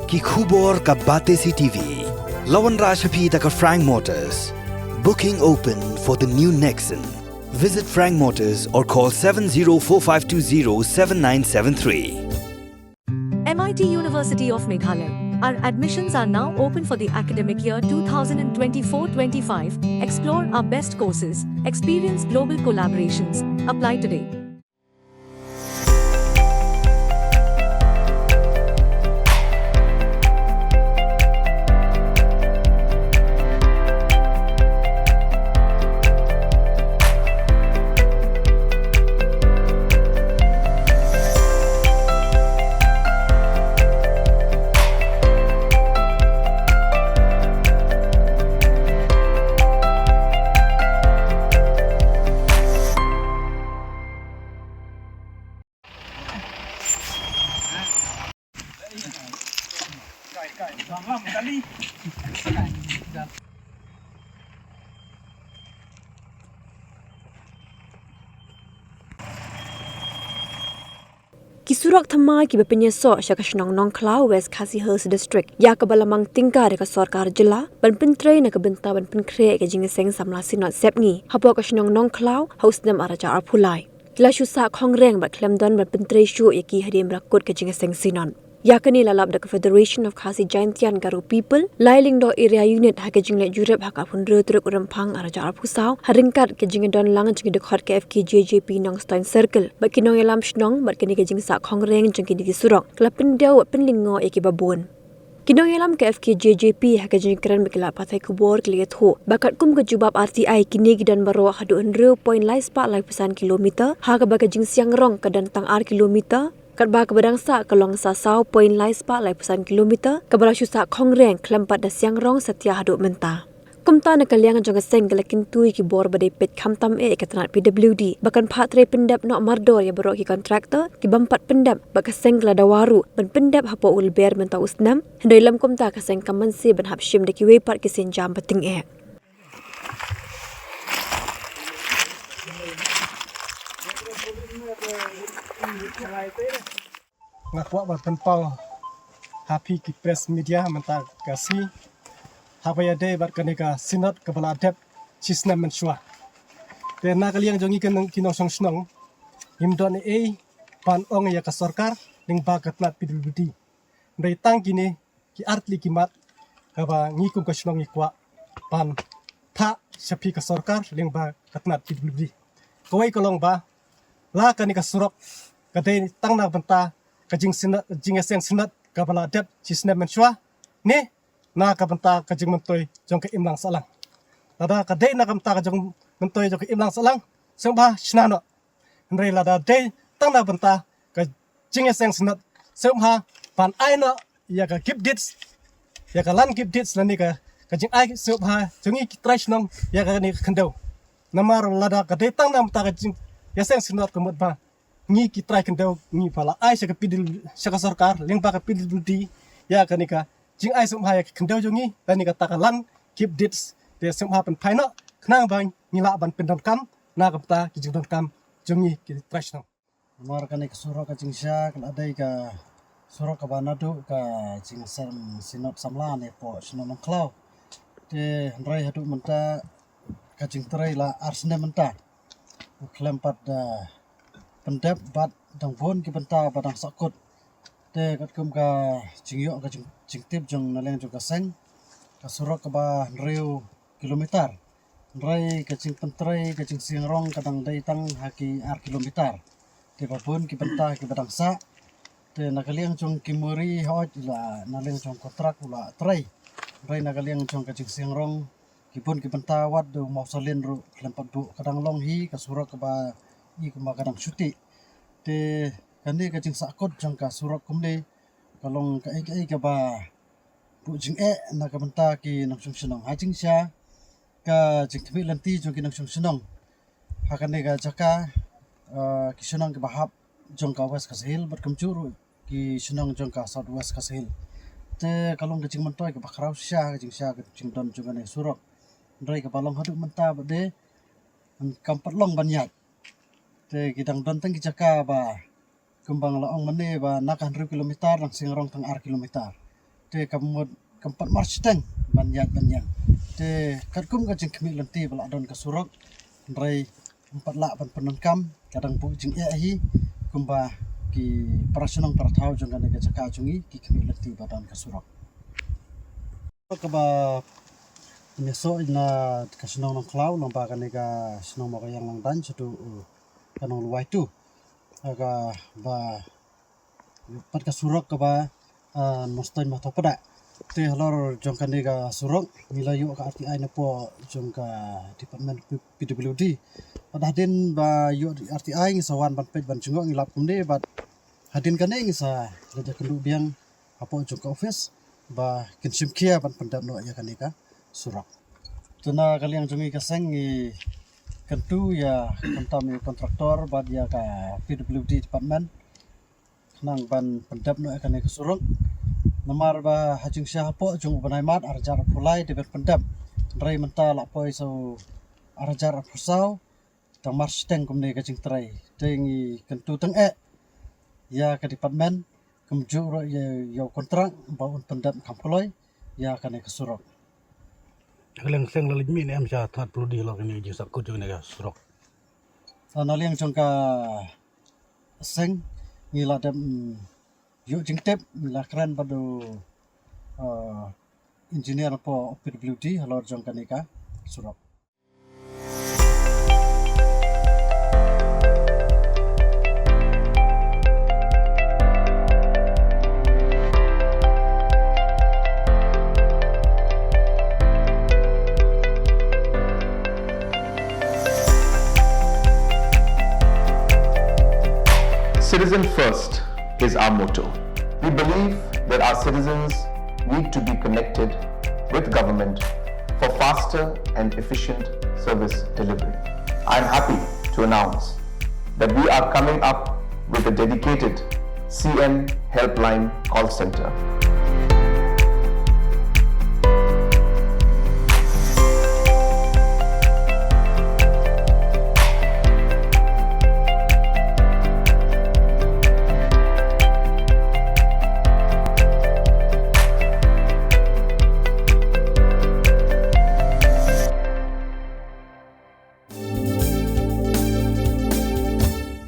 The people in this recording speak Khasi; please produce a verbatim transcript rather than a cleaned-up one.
Ki khubor ka Batesi T V. La wanrah sha phi da ka Frank Motors. Booking open for the new Nexon. Visit Frank Motors or call seven zero four five two zero seven nine seven three. M I T University of Meghalaya. Our admissions are now open for the academic year twenty twenty-four twenty-five. Explore our best courses, experience global collaborations. Apply today. Ki surok thymmai kiba pynïasoh sha ka shnong Nongkhlaw, West Khasi Hills District, ïa kaba la mang tyngka da ka sorkar jylla ban pyntrei na ka bynta ban pynkhreh ïa ka jingïaseng samla Synod Sepngi hapoh ka shnong Nongkhlaw ha u snem ar hajar arphew lai. Ki la shu sah khongreng bad khlem don ban pyntrei shuh ïa ki hadien ba la kut ka jingïaseng Synod. Ïa kane la lap da ka Federation of Khasi Jaintia and Garo People, Lai Lyngdoh Area Unit, ha ka jingleit jurip ha ka arphew hynriew tarik u Rymphang ar hajar arphew saw, ha ryngkat ka jingdon lang jong ki dkhot ka F K J J P Nongstoiñ Circle bad ki nongïalam shnong bad kane ka jingsah khongreng jong kine ki surok ka la pyndiaw bad pynlyngngoh ïa kiba bun. Ki nongïalam ka F K J J P ha ka jingkren bad ki lad pathai khubor ki la ïathuh ba katkum ka jubab R T I, kine ki don baroh haduh hynriew point lai spah laiphew san kilometer, ha kaba ka jingsiang rong ka don tang ar kilometer, katba kaba dang sah ka long sa saw point lai spah laiphew san kilometer, kaba la shu sah khongreng khlem pat da siang rong satia haduh mynta. Kumta, na ka liang jong ka seng ka la kyntu ïa ki bor ba dei peit khamtam eh ïa ka tnat P W D ba kan phah trei pyndep noh mardor ïa baroh ki kontraktor ki bym pat pyndep, bad ka seng ka la dawa ruh ban pyndep hapoh u Lber mynta u snem. Hynrei lym kumta, ka seng kam banse ban hap shim da kiwei pat ki sienjam ba tyngeh. Nga kwah ban pynpaw ha phi ki press media mynta ka sngi haba ïadei bad kane ka Synod kaba la dep shisnem mynshuwa. Te na ka liang jong ngi ki nong, ki nongshong shnong, ngim don ei ei ban ong ïa ka sorkar lyngba ka tnat P W D. Hynrei tang kine ki ar tylli ki mat kaba ngi kum ka shnong ngi kwah ban phah sha phi ka sorkar lyngba ka tnat P W D. Kawei ka long ba la kane ka surok ka dei tang na bynta ka jingsynod, jingïaseng Synod kaba la dep shisnem mynshuwa ne na ka bynta ka jingmyntoi jong ka imlang sahlang. Lada ka dei na ka bynta ka jingmyntoi jong ka imlang sahlang, sngewbha shna noh. Hynrei lada dei tang na bynta ka jingïaseng Synod, sngewbha ban ai noh ïa ka gip deeds, ïa ka land gip deeds lane ka, ka jingai sngewbha jong ngi ki trai shnong ïa kane ka khyndew. Namar lada ka dei tang na bynta ka jingïaseng Synod, ka mut ba ngi ki trai khyndew ngi ba la ai sha ka P W, sha ka sorkar lyngba ka P W D ïa kane ka jingai sngewbha ïa ka khyndew jong ngi lane kata ka land gip deeds. Te sngewbha pynphai noh khnang ba ngi lah ban pyndonkam na ka bynta ki jingdonkam jong ngi ki trai shnong. Namar kane ka surok ka jingshisha ka la dei ka surok kaba naduh ka jingsem Synod samla ne hapoh shnong Nongkhlaw. Te hynrei haduh mynta ka jingtrei la ar snem mynta, u khlem pat da pyndep bad dang bun ki bynta ba dang sahkut. Te katkum ka jingïoh ka jing, jingtip jong na liang jong ka seng, ka surok kaba hynriew kilometer, hynrei ka jingpyntrei ka jingsiang rong ka dang dei tang ha ki ar kilometer. Te ba bun ki bynta kiba dang sah. Te na ka liang jong ki mori hoi la, na liang jong kontrak u la trei. Hynrei na ka liang jong ka jingsiang rong ki bun ki bynta wat da u mawsalin ruh khlem pat buh, ka dang long hi ka surok kaba i kumba ka dang shuti. Te kane ka jingsahkut jong ka surok kumne ka long kaei kaei kaba buh jingeh na ka bynta ki nongshong shnong. Ha jingshisha ka jingkhmih lynti jong ki nongshong shnong ha kane ka jaka, eh, ki shnong kiba hap jong ka West Khasi Hills bad kumjuh ruh ki shnong jong ka South West Khasi Hills. Te ka long ka jingmyntoi kaba khraw shisha, ka jingshisha ka jingdon jong kane surok. Hynrei kaba long haduh mynta ba dei kam pat long ban ïaid. Te ki dang don tang ki jaka ba kumba nga la ong mynne ba na ka hynriew kilometer dang siang rong tang ar kilometer. Te kam mut kam pat marshiteng ban ïaid ban ïeng. Te katkum ka jingkhmih lynti ba la don ka surok, hynrei ym pat lah ban pyndonkam, ka dang buh jingeh hi, kumba ki para shnong para thaw jong kane ka jaka jong ngi ki khmih lynti ba don ka surok. Kaba pynïasoh na ka shnong Nongkhlaw lyngba kane ka shnong Mawkaiang Langdaiñ shaduh, uh, ka Nonglwai tu. Kaba pat ka surok kaba, ah, Mawstaiñ Mawthaw Pdeng. Te halor jong kane ka surok ngi la ïoh ka R T I napoh jong ka department P-, P W D. Pat hadien ba ïoh R T I ngi sa wan ban peit ban jngoh, ngi lap kumne, bad hadien kane ngi sa leit ïakynduh biang hapoh jong ka office ba kin shim khia ban pyndep noh ïa kane ka surok. Te na ka liang jong ngi ka seng ngi kyntu ïa khamtam ïa u contractor bad ïa ka P W D department khnang ban pyndep noh ïa kane ka surok. Namar ba ha jingshisha hapoh jong u bnai March ar hajar arphew lai dei ban pyndep, hynrei mynta la poi sa u ar hajar arphew saw, tang marshiteng kumne ka jingtrei. Te ngi kyntu tang eh ïa ka department, kumjuh ruh ïa, ïa u kontrak ba un pyndep kham kloi ïa kane ka surok. Ka liang seng la leit mih ne em sha tnat P W D halor kane ka jingsakut jong kane ka surok? Ah, na liang jong ka seng ngi la dep, mm, ïoh jingtip, ngi la kren bad u, ah, engineer hapoh P W D halor jong kane ka surok. Citizen first is our motto. We believe that our citizens need to be connected with government for faster and efficient service delivery. I am happy to announce that we are coming up with a dedicated C M Helpline call center.